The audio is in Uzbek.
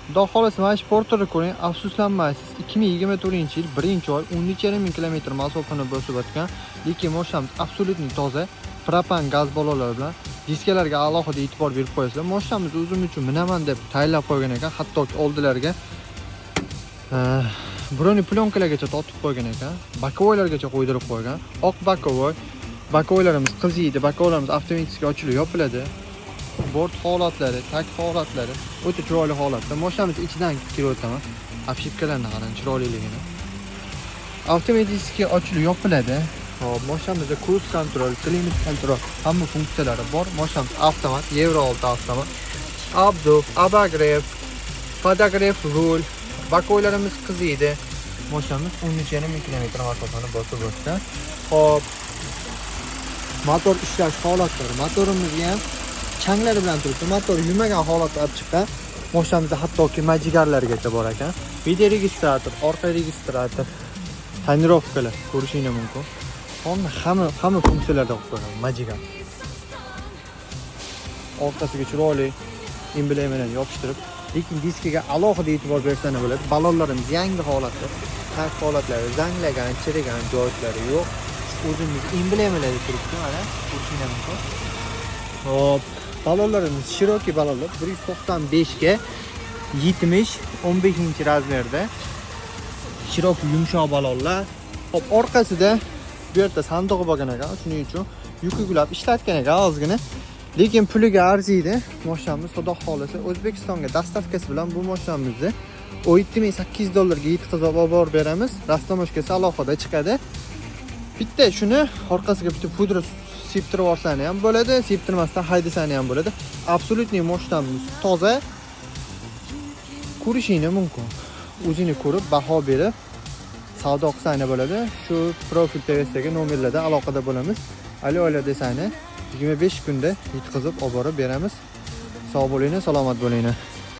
Xudo xohlasa, mana shu Porterni ko'ring, afsuslanmaysiz. 2024-yil 1-oy, 13,5 ming kilometr masofani bosib o'tgan, lekin mashinamiz абсолютно toza, propan gaz ballonlar bilan. Diskalarga alohida e'tibor berib qo'yasizlar. Mashinamiz o'zim uchun minaman deb tayinlab qo'ygan ekan, hattoki oldilariga бронеплёнка largacha tortib qo'ygan ekan, боковой largacha qo'ydirib qo'ygan. Oq боковой, боковой larimiz qiziydi, боковой larimiz avtomatik ochilib yopiladi. Bort holatlari, tag holatlari o'ta chiroyli holatda. Mashinamiz ichidan kirib o'taman. Обшивка larni qarang, chiroyliligini. Avtomatik ochilib yopiladi. Hop, mashinamizda круиз контроль, климат-контроль, hamma funksiyalari bor. Mashinamiz avtomat, Yevro 6 avtomat. Обдув, обогрев, подогрев rul, боковой larimiz qiziydi. Mashinamiz 13,5 ming kilometr masofani bosib o'tdi. Hop, motor ishlash holatlari. Motorimizga ham changlari bilan turibdi. Motor yumagan holatda olib chiqqan. Mashinamizda hattoki majigarlargacha bor ekan. Video registrator, orqa registrator, тонировка lar ko'rishinglar mumkin. Hamma funksiyalarda qilib qo'ygan majigar. Orqasiga chiroyli emblemalarni yopishtirib, lekin diskaga alohida e'tibor bersang bo'ladi. Ballonlarimiz yangi holatda, tag holatlari zanglagan, chirigan joylari yo'q. O'zimiz emblemalarda turibdi, mana ko'rishinglar mumkin. Hop, ballonlarimiz широкий ballonlar, 195 ga 70, 15 размер da. Широкий yumshoq ballonlar. Hop, orqasida bu yerda sandig'i bo'lgan ekan, shuning uchun yuk yuklab ishlatgan ekan ozgina. Lekin puliga arziydi. Mashinamiz, xudo xohlasa, O'zbekistonga доставка si bilan bu mashinamizni 17 800 dollarga yetkazib olib borib beramiz. Растаможка si alohida chiqadi. Bitta shuni orqasiga bitta pudra septirib olsang ham bo'ladi, septirmasdan haydasang ham bo'ladi. Абсолютный mashinamiz toza. Ko'rishingni mumkin. O'zingni ko'rib, baho berib savdo qilsang bo'ladi. Shu profil TVsdagi nomerlarda aloqada bo'lamiz. Alo, alo desangni, 25 kunda yetkazib olib borib beramiz. Sog' bo'linglar, salomat bo'linglar.